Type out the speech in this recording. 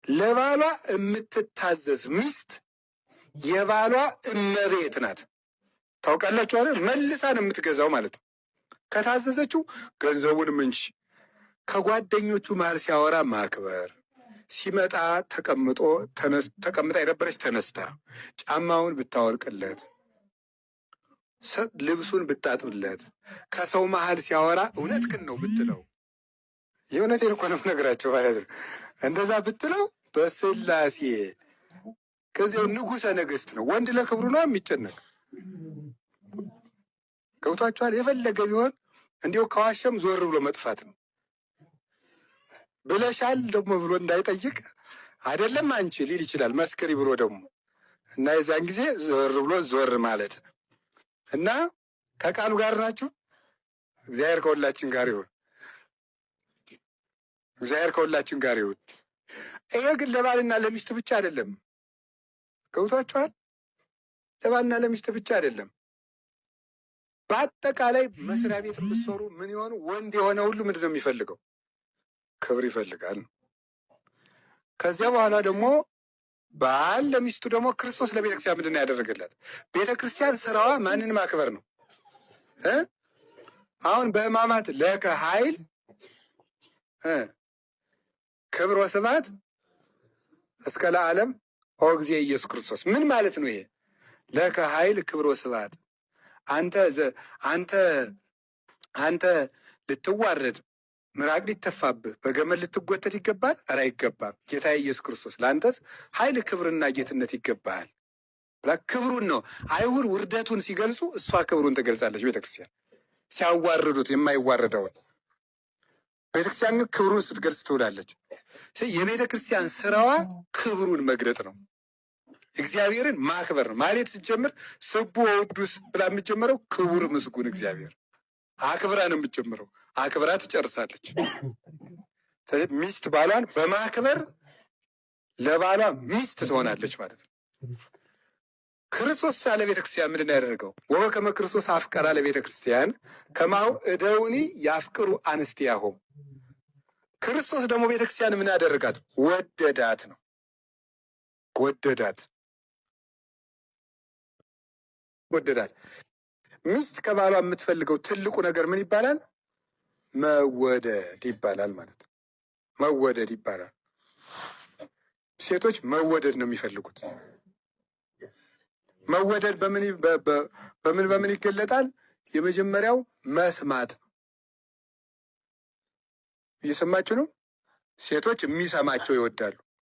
ለባሏ የምትታዘዝ ሚስት የባሏ እመቤት ናት። ታውቃላችሁ አይደል? መልሳ ነው የምትገዛው ማለት ነው። ከታዘዘችው ገንዘቡን ምንሽ ከጓደኞቹ መሀል ሲያወራ ማክበር፣ ሲመጣ ተቀምጦ ተቀምጣ የነበረች ተነስታ ጫማውን ብታወልቅለት፣ ልብሱን ብታጥብለት፣ ከሰው መሀል ሲያወራ እውነትህን ነው ብትለው፣ የእውነቴን እኮ ነው የምነግራቸው ማለት ነው። እንደዛ ብትለው በስላሴ ከዚያው ንጉሠ ነገሥት ነው። ወንድ ለክብሩ ነው የሚጨነቅ። ገብቷችኋል? የፈለገ ቢሆን እንዲሁ ከዋሸም ዞር ብሎ መጥፋት ነው። ብለሻል ደግሞ ብሎ እንዳይጠይቅ አይደለም አንቺ ሊል ይችላል። መስክሪ ብሎ ደግሞ እና የዚያን ጊዜ ዞር ብሎ ዞር ማለት እና ከቃሉ ጋር ናችሁ። እግዚአብሔር ከሁላችን ጋር ይሁን። እግዚአብሔር ከሁላችን ጋር ይሁን። ይሄ ግን ለባልና ለሚስት ብቻ አይደለም። ገብቷችኋል? ለባልና ለሚስት ብቻ አይደለም። በአጠቃላይ መስሪያ ቤት የምትሰሩ ምን የሆኑ ወንድ የሆነ ሁሉ ምንድን ነው የሚፈልገው? ክብር ይፈልጋል። ከዚያ በኋላ ደግሞ ባል ለሚስቱ ደግሞ ክርስቶስ ለቤተክርስቲያን ምንድን ነው ያደረገላት? ቤተክርስቲያን ስራዋ ማንን ማክበር ነው? አሁን በሕማማት ለከ ኃይል ክብር ወስብሐት እስከ ለዓለም ኦ እግዚእ ኢየሱስ ክርስቶስ። ምን ማለት ነው ይሄ? ለከ ኃይል ክብር ወስብሐት፣ አንተ አንተ አንተ ልትዋረድ፣ ምራቅ ሊተፋብህ፣ በገመድ ልትጎተት ይገባል? ኧረ አይገባም። ጌታ ኢየሱስ ክርስቶስ ለአንተስ ኃይል ክብርና ጌትነት ይገባሃል ብላ ክብሩን ነው። አይሁድ ውርደቱን ሲገልጹ እሷ ክብሩን ትገልጻለች። ቤተክርስቲያን ሲያዋርዱት የማይዋረደውን፣ ቤተክርስቲያን ግን ክብሩን ስትገልጽ ትውላለች። የቤተ ክርስቲያን ስራዋ ክብሩን መግለጥ ነው። እግዚአብሔርን ማክበር ነው። ማለት ስትጀምር ስቡሕ ወቅዱስ ብላ የምትጀምረው ክቡር ምስጉን እግዚአብሔር አክብራ ነው የምትጀምረው። አክብራ ትጨርሳለች። ሚስት ባሏን በማክበር ለባሏ ሚስት ትሆናለች ማለት ነው። ክርስቶስ ለቤተ ክርስቲያን ምንድን ነው ያደረገው? ወበከመ ክርስቶስ አፍቀራ ለቤተ ክርስቲያን ከማሁ እደውኒ ያፍቅሩ አንስቲያሆሙ። ክርስቶስ ደግሞ ቤተ ክርስቲያን ምን ያደረጋት? ወደዳት ነው። ወደዳት፣ ወደዳት። ሚስት ከባሏ የምትፈልገው ትልቁ ነገር ምን ይባላል? መወደድ ይባላል ማለት ነው። መወደድ ይባላል። ሴቶች መወደድ ነው የሚፈልጉት። መወደድ በምን በምን ይገለጣል? የመጀመሪያው መስማት ነው። እየሰማችሁ ነው። ሴቶች የሚሰማቸው ይወዳሉ።